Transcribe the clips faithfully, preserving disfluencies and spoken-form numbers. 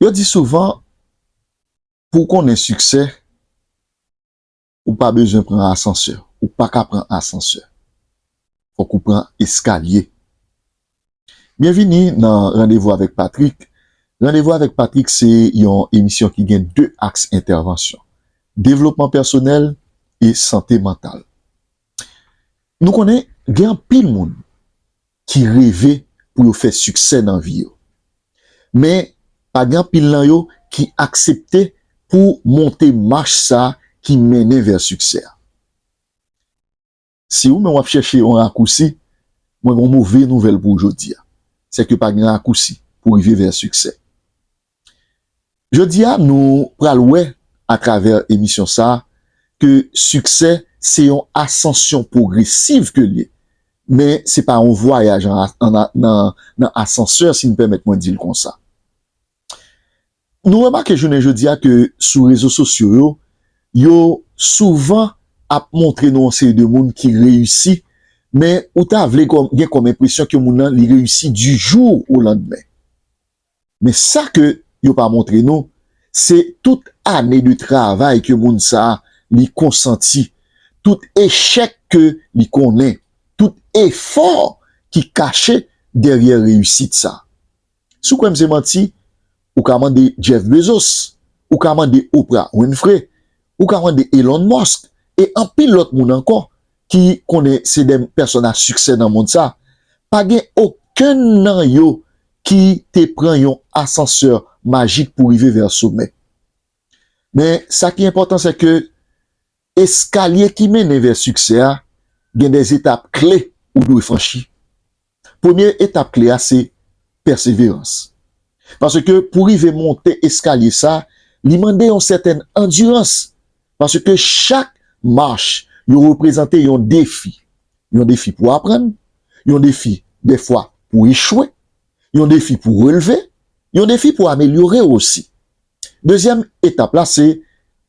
Yo di souvan, pou w konnen siksè, ou pa bezwen pran asansè. Ou pa ka pran asansè. Fòk ou pran eskalye. Byenvini nan Randevou avèk Patrick. Randevou avèk Patrick se yon emisyon ki gen de aks entèvansyon, devlopman pèsonèl e sante mantal. Nou konnen gen anpil moun ki reve pou yo fè siksè nan vi yo. Men, pa gen anpil nan yo ki aksepte pou monte mach sa ki mennen vè siksè a. Si ou menm w ap chèche yon rakousi, mwen gen yon move nouvèl pou ou jodi a. Sèke pa gen rakousi pou rive vè siksè. Jodi a, nou pral wè atravè emisyon sa a ke siksè se yon asansyon pwogresiv ke l ye. Men se pa yon vwayaj an, an, nan, nan asansè, si n pèmèt mwen di l konsa. Nou remake jounen jodi a ke sou rezo sosyo yo, yo souvan ap montre nou yon seri de moun ki reyisi, men ou ta vle kòm, gen kòm enpresyon ke moun nan li reyisi du jour au lendemain. Men sa ke yo pa montre nou, se tout ane de travay ke moun sa a li konsanti, tout echèk ke li konnen, tout efò ki kache dèryè reyisit sa. Si w kwè m se manti, ou ka mande Jeff Bezos, ou ka mande Oprah Winfrey, ou ka mande Elon Musk, e anpil lòt moun ankò ki konnen se de pèsòn a siksè nan mond sa. Pa gen okenn nan yo ki te pran yon asansè majik pou rive vè somè. Men sa ki enpòtan, se ke eskalye ki mennen vè siksè a, gen de etap kle ou dwe franchi. Premye etap kle a se pèseverans. Paske pou rive monte eskalye sa, li mande yon sètèn andirans. Paske chak mach yo reprezante yon defi. Yon defi pou aprann, yon defi dèfwa pou echwe, yon defi pou releve, yon defi pou amelyore w osi. Dezyèm etap la se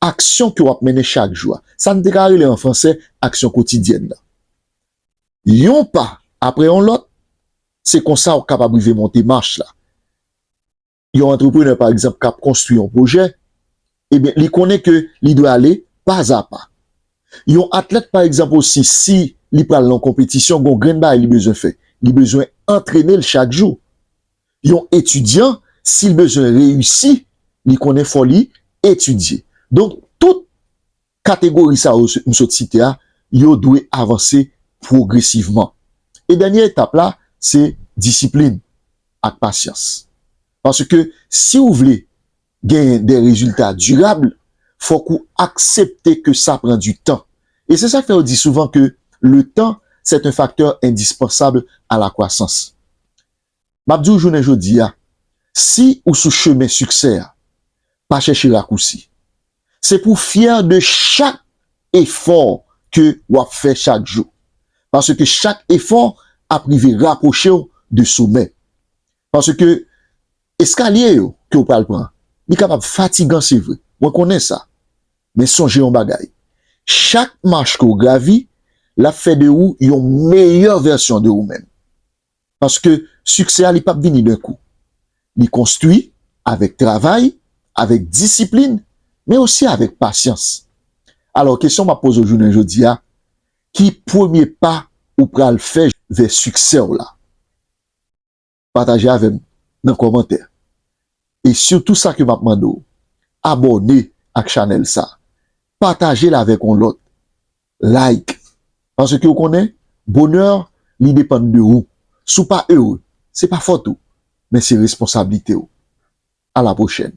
aksyon ke w ap mennen chak jou a. Sa n te ka rele an fransè aksyon kotidyèn nan. Yon pa apre yon lòt, se konsa w kapab rive monte mach la. Yon antreprenè, pa egzanp, k ap konstwi yon pwojè, ebyen, li konnen ke li dwe ale pa a pa. Yon atlèt, pa egzanp, osi, si li pral nan yon konpetisyon, gen yon grenn bagay li bezwen fè. Li bezwen antrene l chak jou. Yon etidyan, si l bezwen reyisi, li konnen fò li etidye. Donk, tout kategori sa yo m sot site a, yo dwe avanse pwogresivman. E dènye etap la, se disiplin ak pasyans. Paske si w vle genyen de rezilta dirab, fòk ou aksepte ke sa pran du tan. E se sa k fè yo di souvan ke le temps, c'est un facteur indispensable à la croissance. M ap di w jounen jodi a, si ou sou chemen siksè a, pa chèche rakousi. Se pou w fyè de chak efò ke w ap fè chak jou. Paske chak efò ap rive rapwoche w de somè. Paske eskalye yo ke w pral pran, li kapab fatigan, se vre. Mwen konnen sa. Men sonje yon bagay. Chak mach ke w gravi, l ap fè de ou yon meyè vèsyon de ou menm. Paske siksè a, li p ap vini d'un coup. Li konstwi avèk travay, avèk disiplin, men osi avèk pasyans. Alò, kesyon m ap poze w jounen jodi a, ki premye pa ou pral fè vè siksè w la? Pataje avè m nan kòmantè. E sitou sa ke m ap mande w, abòne ak chanèl sa. Pataje l avèk yon lòt. Like. Paske ou konnen, bonè, li depann de ou. Si w pa ere, se pa fòt ou, men se responsablite w. À la prochaine.